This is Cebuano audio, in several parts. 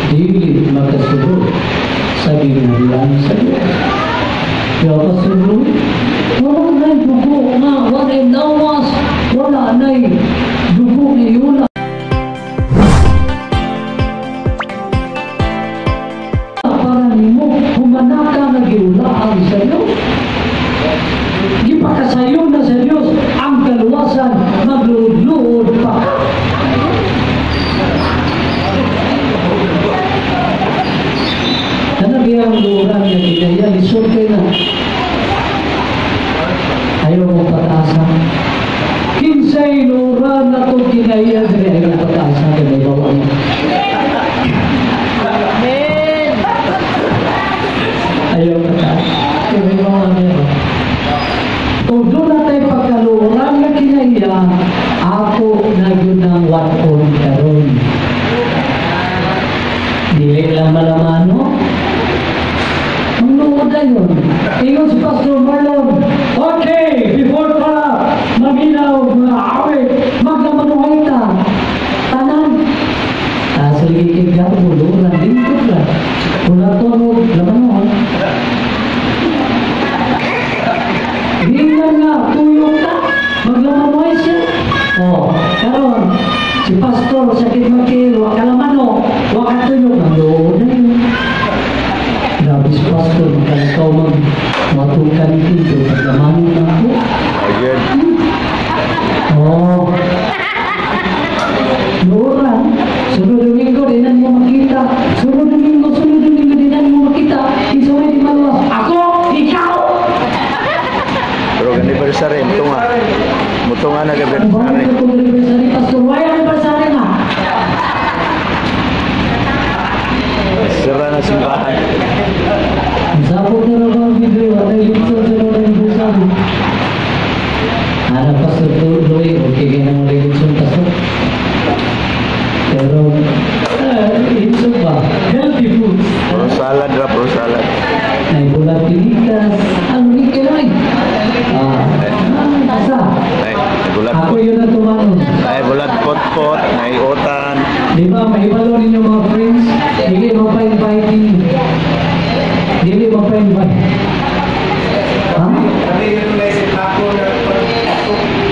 Dili makasulod sa gingharian sa Diyos. Kaya kasulod, wala na'y dugo nga, wala lawas, wala na'y dugo ni Yuna. Para nimo, humanaka na giulaan sa Diyos. Gipakasayo na sa Diyos ang kaluwasan, magluod-luod pa ka. Kanagiyang luoran nga kinaya, lisod kayo na. Ayaw mo pataasa. Kinsay luoran na itong kinaya, diri ayaw pataasa, kaya may bawa niya. Amen. Ayaw pataasa. Kaya may bawa niya. Kung doon na tayo pagkaluoran nga kinaya, ako na yun ang waton karon. Dili lang malamano. Ang luod na yun. Ingon si Pastor Marlon, okay, before pa maminaw, mga awit, maglamanuhay ta. Tanan. Sa ligigig ka, luoran, lingkod lang. Kung natunog, lamanuhay. Tingnan nga, tuyok ta, maglamanuhay siya. O, karon si Pastor, sakit magkil, wakalamano, wakatuyok, ang luod na yun. Grabe si Pastor, magkalakaw mag matukan dito, paglamano na ako. Again. Oo. Luoran, sunod Domingo, di na mo makita. Sunod Domingo, di na mo makita. Isa may di maluwas. Ako, ikaw! Pero anniversary, mutunga. Mutunga Ang nag-anniversary. bawang ko anniversary, Pastor. Why anniversary na? Sira na simbahan. Ang sabot na raw ang video, wala yung sa anniversary. Ano, Pastor Louie, okay kayo na mga litson, Pastor. Pero, litson ba? Healthy foods. Puro salad ra, puro salad. Ay, bulat pinitas. Ano ni Keloy? Asa? Ay, bulat Ako yun ang tumanon. Ay, bulat pot-pot, ay utan. Di ba, mahibalo ninyo mga friends? Dili mapa-invite ninyo. Dili mapa-invite. Ha? Kami yung naisip ako na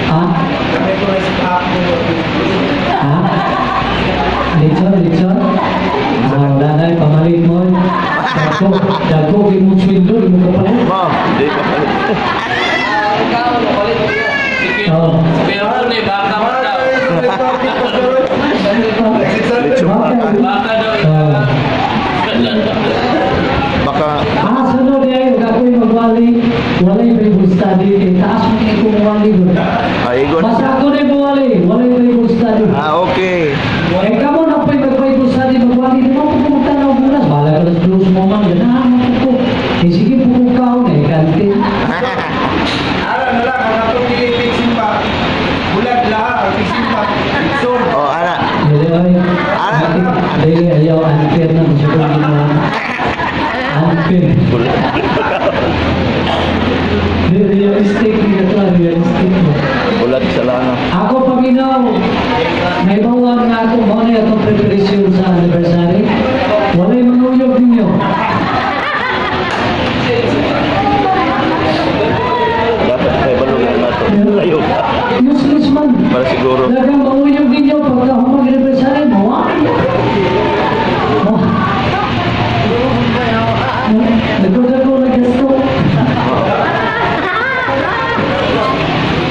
Ha? kami ko naisip ako. Ha? Litson, litson? Ah, wala na, pamalit mo. Dako, dako, imong sweldo, imong kapalit. Mo, di pa palit. Oh. Pero ni baka mo daw. Lechon baka. Baka daw. Ah. Baka, Ah, sunod ay, huwag ako'y magwali. Walay Bible study. Kay taas mo kayo kung wali. ay, igon. Basta ako na buwali. Walay Bible study. Ah, okay. Eh, kamo na po'y mag-Bible study, magwali. Di mo pupunta na bulas. Bahala ka lang close mo man. Ganahan mo po. Eh, sige po kung kaon eh. Kantin. Ara na lang, ang atong pilipit simba. Bulat lahat, ang simba. Litson. Oh, ana. Dili, ay. Ah. Dili, ayaw. Unfair na. Gusto ko ginawa. Unfair. Bulat. Dili, realistic. Hindi ka to, realistic mo. Bulat sa lana. Ako, Panginoon, may bawang nga ako, mao na itong preparation sa anniversary. Wala'y manguyog ninyo. Dapat kay balugan na to. Layo ka. Useless man. Para siguro. Dagang manguyog ninyo pagka humag anniversary, mawa. Oh. Nagko-dago na gasto.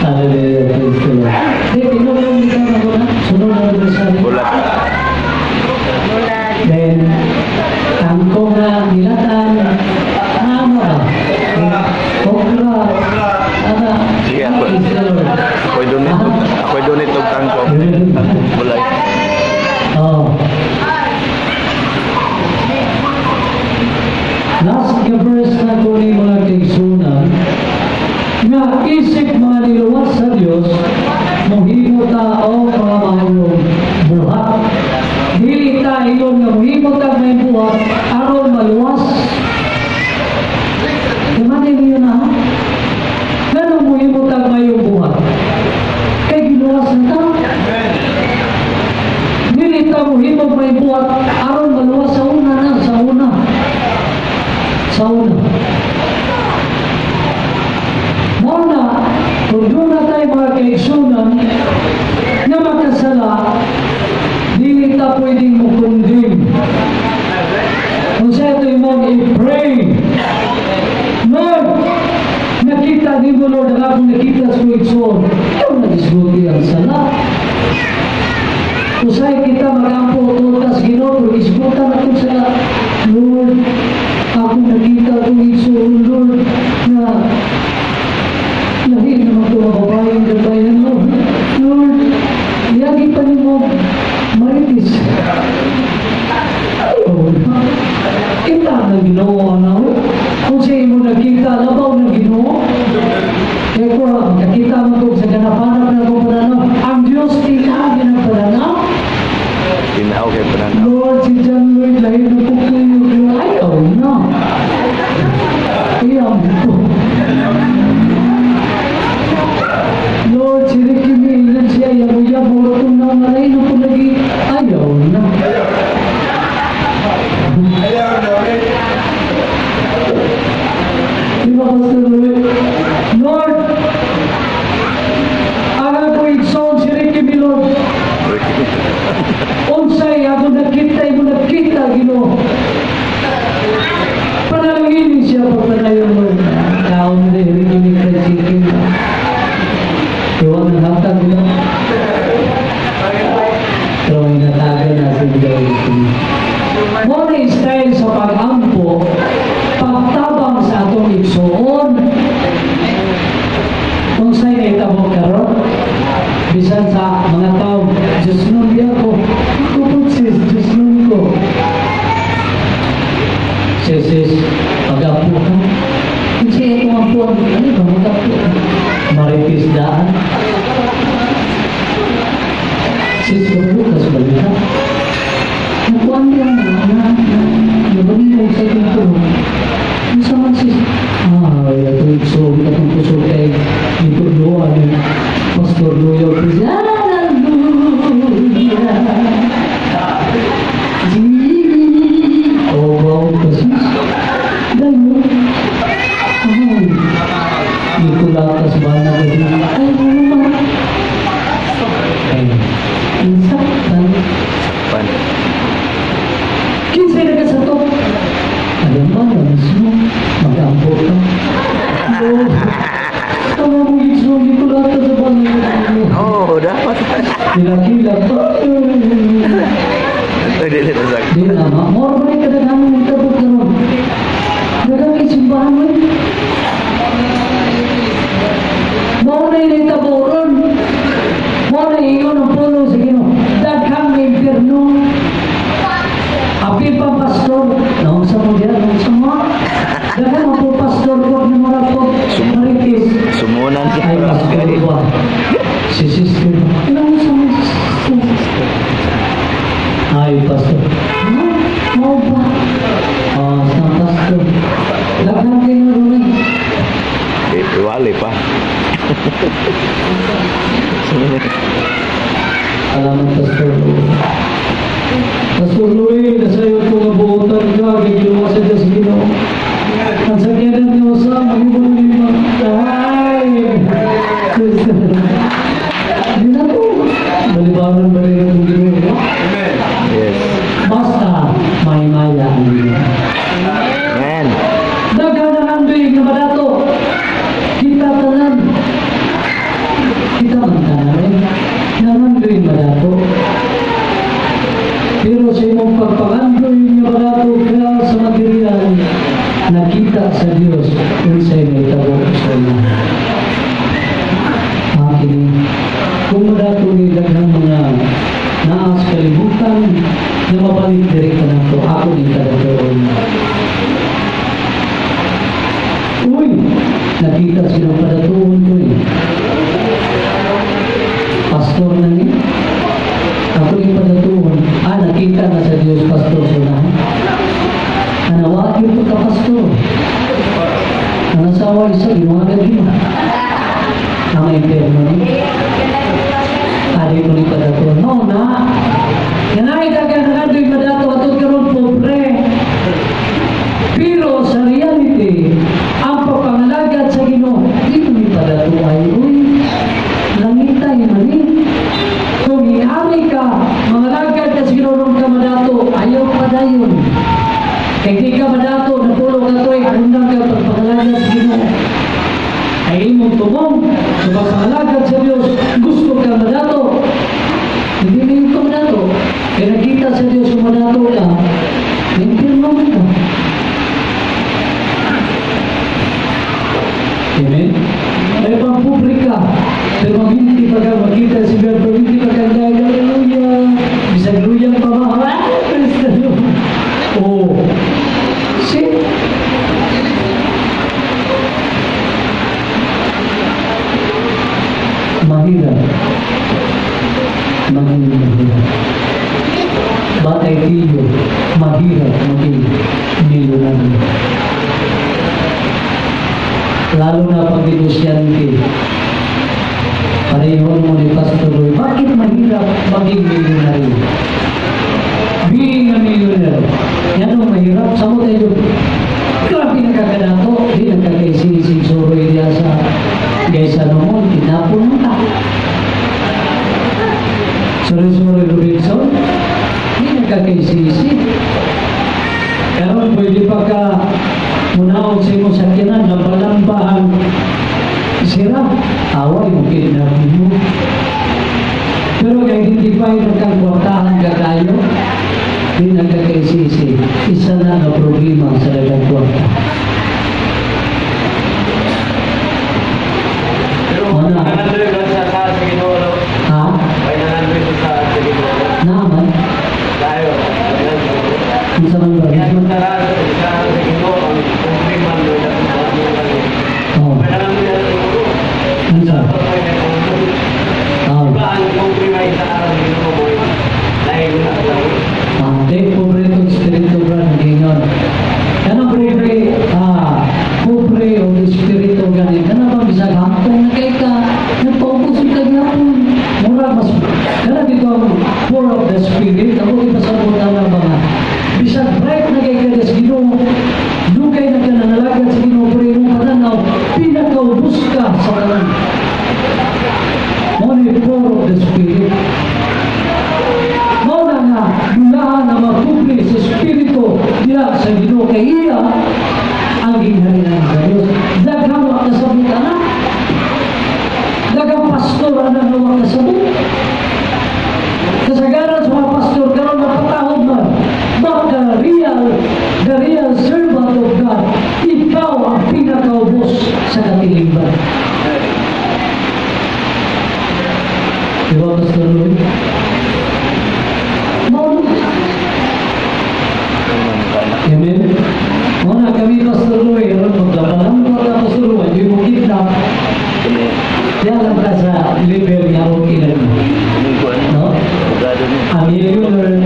Hallelujah, praise the Lord. Di, tinulong ni Kama ko na. Sunod na anniversary. Bulat. Aron maluwas sa una na, sa una. Sa una. Mao na, kung duna tay mga kaigsunan nga makasala, dili ta pwedeng mo condemn. Kung sa ito imong i-pray, "Lord, nakita nimo, Lord, ang akong nakita sa igsoon. Ayaw nagisguti ang sala." Usay kita magampo tutas Ginoo, pero isgutan atong sala. "Lord, akong nakita akong igsoon, Lord, na lahi naman ito mga babaeng gabayan, Lord. Lord, lagi pa nimo maritis." Ayaw na. Kita ng Ginoo, ano? Kung sa imo nakita, labaw ng Ginoo. Kaya ko, nakita mo ko sa ganapanap na akong pananaw. Ang Diyos tinaagi ng pananaw. Tinaw kay pananaw. "Lord, si John Lloyd, lahi na po kayo." Ayaw na. Ayaw ko. "Lord, si Ricky Milan siya, yabo-yabo, itong namalay na po lagi." Ayaw na. Ayaw na ulit. Di ba, Pastor Louie? "Lord, ang ako igsoon si Ricky Milord. Unsay ako nakita, imo nakita, Ginoo. Panalanginin siya pagpanayon, Lord." Kaon din, Ricky Mil fried chicken. Iwan ang hatag nila. Pero may natagan na si Ricky. Mo na style sa pag-ampo, pagtabang sa atong igsoon. Kung sa'yo nahitabo karon, bisan sa mga tao, "Diyos nun biya ko, ako po sis, Diyos nun ko." "Sis, sis, pag-ampo ka. Kasi ito ang po, ano ba, mag-ampo ka? Maritis daan. Sis, bukas balita. Nakuan niya na, na, na, nabalik sa itong tulong. Unsa man, sis?" "Ay, ito igsoon, atong puso kay ituloan ni Pastor Luyo. Hallelujah. Oh, wow, kasi. Dayo. Ay, ikulatas ba na ba? Ay, ano ba? Ay, insaktan." Pan. Kinsay nagasatok? Alam ba na mismo, mag-ampo ka. Oh, tama mo igsoon, ikulatas sa banal. Oh, dapat. Kilakila pa. Ay, dili na sa. Di na, more ba rin kadaghan mong tabot karon? Daghang kay simbahan mo eh. Mao na yung taboron. Mao na ingon ang pulo sa Ginoo. Daghang impyerno. Apil pa pastor. Naunsa mo diyan, naunsa mo. Daghang mo po pastor ko ni mga po. Maritis. Sumunan siya. Ay, pastor ba? Si sister. Naunsa mo, sister? Ay, pastor. No, mo ba? Ah, sa pastor. Daghang kayo ron eh. Eh, iwali pa. Salamat, Pastor. Pastor Louie, nasayo ko nga buotan ka, gigiluwa sa Diyos Ginoo. Ang sakyanan niyo sa mahimo ni Ay! Di na to. Balibaran ba rin ang Ginoo? Amen. Yes. Basta may maya ang Ginoo. Amen. Daghan ang andoy nga madato. Kita tanan. Kita man tanan eh. Nangandoy madato. Pero sa imong pagpangandoy nga madato ka sa material, nakita sa Dios unsay mahitabo sa imo. Akin, kung madato ni daghang mga naa sa kalibutan na mabalik diri kanato, ako ni kadatoon. Uy, nakita silang padatuon ko eh. Pastor na ni. Ako yung padatuon. Ah, nakita na sa Diyos, pastor sila. Anawag yung pagka-pastor. Ang asawa isa, ginawa yun. Ang impyerno ni. Ari ko ni padatuon. No, na. Nanay ka ka nangandoy madato atod. dayon. Kay di ka madato, napulo ka tuig, undang ka pagpangalagad sa Ginoo. Ay imong tumong sa pagpangalagad sa Dios, gusto ka madato. Hindi na yung madato. Kaya nakita sa Dios kung madato ka, impirno man ka. Amen? Ay pampublika ka, pero maminti pa ka, makita si God, maminti pa ka, dahil hallelujah, bisag luyang pa ba? Ah, praise the Lord. Oh, see? Mahirap. Maging mahirap. Batay tiyo, mahirap maging milyonaryo. Lalo na pag negosyante. Pareho mo ni Pastor Roy, bakit mahirap maging milyonaryo? Being a millionaire, yan ang mahirap. Sa mo tayo, grabe nakakadato, di nagkakaisisig suroy niya sa gaysa naman, tinapon mo ta. Sorry, Robinson, di nagkakaisisig. Karon pwede pa ka munaon sa imong sakyanan, lambalamba ang sira, away mo kidnap mo. Pero identify na kang kwartahan ka kayo, di nagkakaisisi. Isa na ang problema sa dagang kwarta. Pero Wala. 900 sa sa Ginoo. Ha? 900 sa sa Ginoo. Naaman? Tayo. Unsa man ba? Kaya kung tara sa Ginoo ang kumpriman do sa Oh. Unsa? Ah. Diba ang kumprima sa araw ng Ginoo mo dahil na lang. Ah, di pobre itong espiritu brad, gingon. Kanang pobre, pobre o espiritu gani. Kanang bang bisag hangtong na kay ka, nagpaubos yung kagyapon. Mura mas, kanang dito ang poor of the spirit, ako ipasabot na ng mga bisag bright na kay ka sa Ginoo, dugay na ka nanalagad sa Ginoo, pero imong pananaw, pinakaubos ka sa tanan. Mao ni poor of the spirit. Mao na nga, dulaan ang mga pobre sa espiritu diha sa Ginoo kay iya ang gingharian sa Dios. Daghang wa kasabot ana. Daghang pastor ana nga wa kasabot. Kasagaran sa mga pastor karon napatahod man. Baka the real servant of God, ikaw ang pinakaubos sa katilingban. Di ba, Pastor Louie? Mao na. Amen? Mao na kami, Pastor Louie, aron maglabanan mo ka, Pastor Louie, di mo kidnap. Diyan lang ka sa level nga okay na mo. No? Ang millionaire,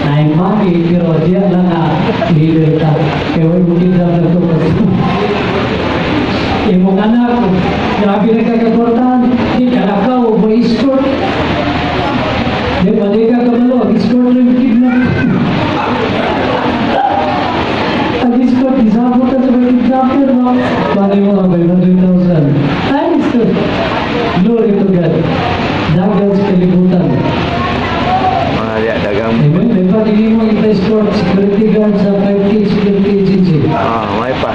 naimagi, pero diyan lang ka level ka. Kaya huwag mo kidnap na ito, Pastor. Imong anak, grabe na kakakortan, di ka nakaw, may escort. Di ba, di ka kabalo, escort na yung kidnap. Ang escort, isabot na sa mga kidnapper, no? Paano mo ang 500,000? Ay, escort. Glory to God. Dagan sa kalibutan. Mga diya, dagang. Amen. Di ba, hindi mo ita-escort, security guard sa 5K security agency. Ah, may pa.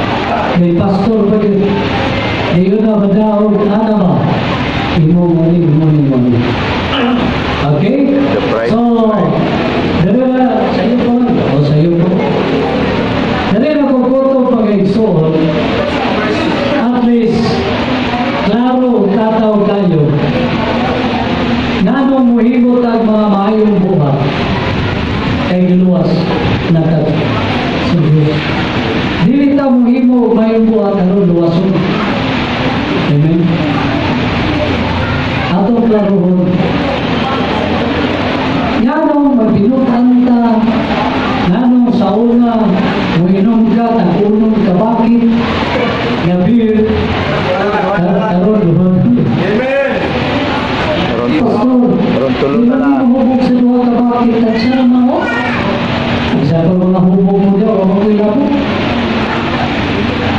May pastor pa yun. Di yun na madaog, ano ba? Imo mani, imo ni mani. Okay? The price. So, dali na, sa iyo po lang. O, sa iyo po. Dali na kung kuto pag-igsoon, at least, klaro, tataw kayo, ngano muhimo tag mga maayong buhat, kay giluwas na ka sa Diyos. Dili ta muhimo maayong buhat aron luwason. Amen. Atong klarohon. Nganong magbinutan ta, nganong sa una muinom ka, tag-unom ka bakit, nga beer, karon luhon. Amen! Karon Pastor, karon tulo na lang. Hubog sa duha ka bakit, at siya naman o. Isa pa mga hubog mo daw, ako ko'y labo.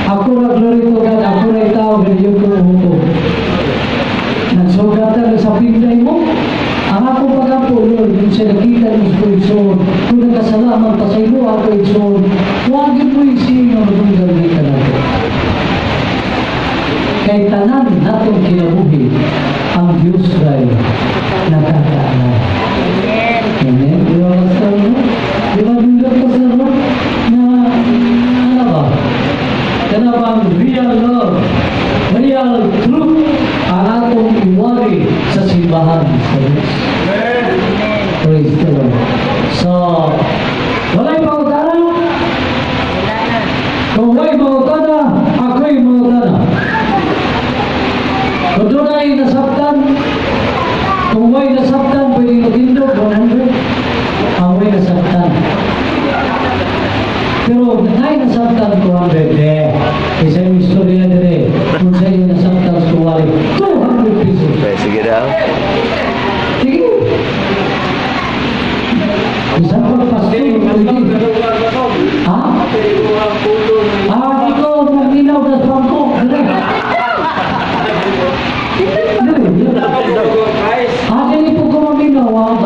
Ako na glory to God, ako na itaw, ganyan ko hubog. Nagsugat na sa pinday mo. igsoon, kung nagkasalaman ta sa imo ato igsoon, wag mo isi nga madunggan ni ka nato. Kay tanan natong kinabuhi, ang Diyos ay nakakaalam. Amen. Amen. Di ba, Pastor, no? Di ba, nindot, Pastor, no? Na, ano ba? Kana bang real love, real truth, ang atong iwali sa simbahan sa Diyos. Amen. Praise the Lord. So, walay pangutana? Wala na. Kung walay pangutana, ako'y mangutana. Kung dunay nasabtan, kung walay nasabtan, pwede magtindog, 100. Ang walay nasabtan. Pero nay nasabtan, 200. Eh, isa yung istorya dire. Kung sa iyo nasabtan sa wali, 200 pesos. Okay, sige daw. Sige. Isa pa, pastor, pwede. Ha? Ah, ikaw, maginaw na bangko. Dali. Dali. Ah, dili po ko maminaw, ah.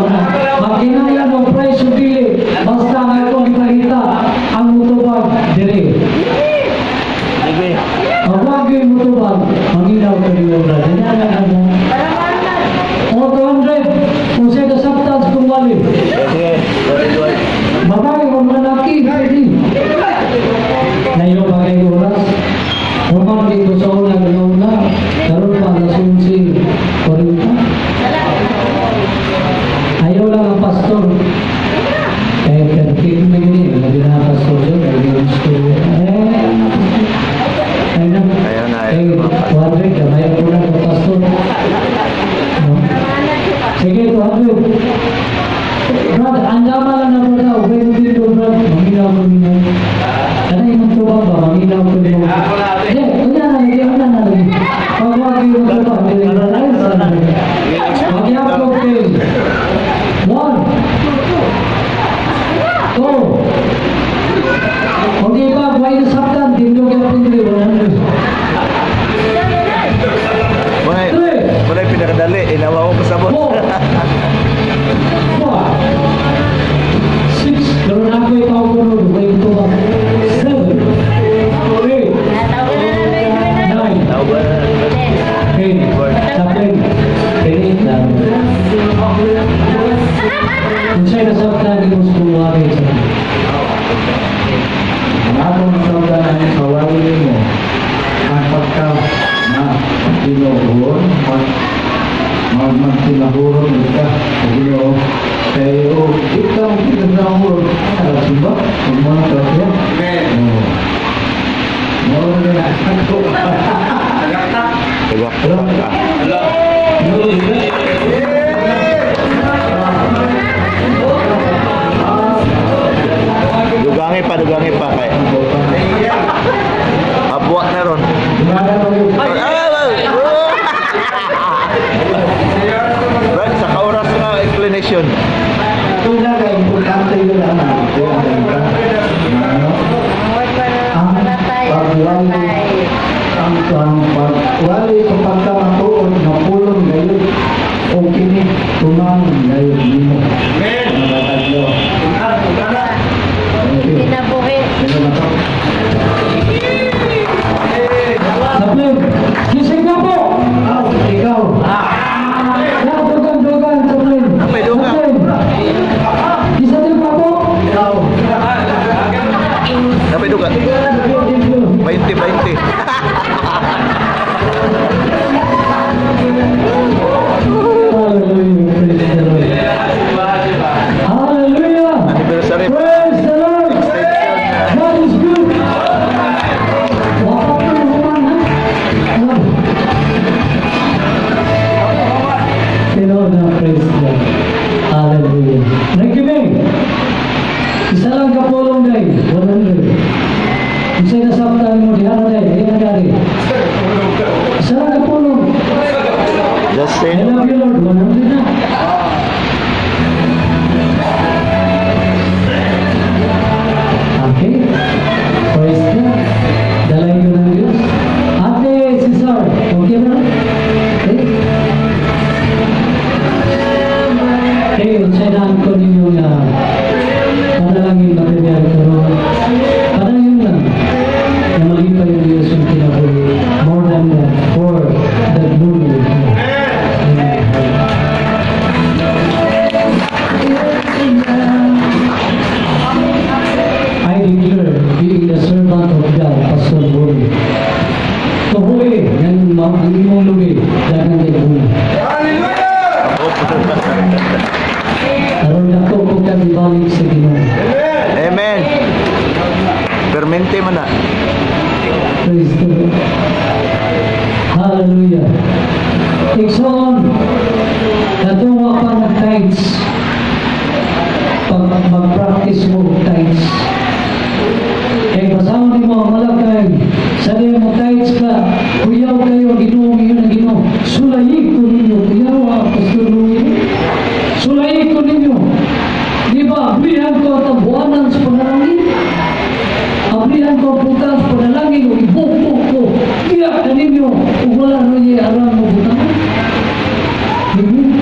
Magkinahanglan ng price o dili. Basta ang akong ipakita, ang mutubag, dili. Sige. Ang wag yung mutubag, maminaw ka niyo, brother. Yan, yan, yan. O, 200. Kung siya nasabtan sa kumwali. Sige. Sige. Babae o lalaki, pwede. Layo pa kay oras. Human dito sa una, una. Karon pa, alas 11:40. Ayaw lang ang pastor. Eh, perfect na yun eh. Lagi na ang pastor dyan. Lagi ang istorya. Eh, ang pastor. Ayun na. Ayaw na, ayaw. Eh, 200. Kamay ko lang ang pastor. No? Sige, 200. Brad, ang dama lang na brad. Pwede dito, brad. Maminaw, maminaw. Ano yung tubag ba? Maminaw ko mo. Hindi, una na lagi, una na lagi. Pag wag yung tubag, dili na lang. Magyapog kayo. One. Two. Okay ba? Why nasabtan? Tindog yung pindri. 100. Walay, Three. walay pinakadali. Inawa ko pasabot. Four. Five. Six. Pero na ako ikaw ko nun. May tubag. Seven. Eight. Natawa na namin. Nine. Tawag na. 10. Sapin. 10 lang. Kung sa'yo nasabtan, hindi mo sumuwari sa Ang atong nasabtan ay sa wali mo ang pagka na tinuon, mag magtinahuron ka sa Ginoo. Kay o di ka magtinahuron, alam simba, kung mga siya. Amen. Oo. Mao na ako. Tagak ka. Hello. Dugangi pa, dugangi pa kay. Abwa na ron. Ah, ah, ah. Right, sa kaoras nga explanation. Ito na kay importante yun ang ito ang ano, ang pagwali ang pagwali sa pagkamatuod nga pulong gayud o kini tumang gayud nimo. Amen. Mga tatlo. Thank you. Kinabuhi. Ano na to? Sapin. Gising na po. Ah, ikaw. Ya, dugan, dugan, sapin. May dugan. Sapin. Isa din pa po. Ikaw. Napay duga. Thank you. 20, 20. Hallelujah. Praise the Lord. Hallelujah. Anniversary. Praise the Lord. Extension. God is good. Wala pa naman, ha? Ah. Pero na, praise God. Hallelujah. Thank you, May. Isa lang ka pulong, day. 100. Unsay nasabtan mo diha na, day. Diha na, day. Abrihan ko ang tabuanan sa panalangin. Abrihan ko ang putahan sa panalangin ug ibukbuk ko. Diya kaninyo ug wala na niya aram mo butang. Amen.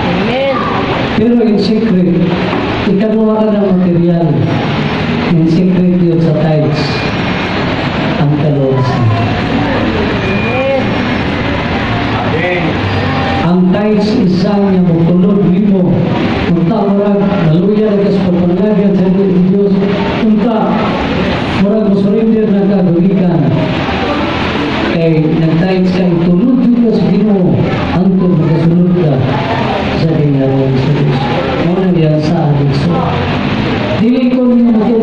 Amen. Pero in secret, ikaduha ka ng material. In secret yun sa tithes. Ang kaloosan. Amen. Amen. Ang tithes isa nga mutulod nimo. Unta murag naluya na ka sa pagpangagan sa Diyos. Unta murag mo surrender na ka gugikan. Kay nag-tithes ka, itulod jud ka sa Ginoo hangtod makasunod ka sa gingalan sa Diyos. Mao na diyan sa ating. Dili ko niyo.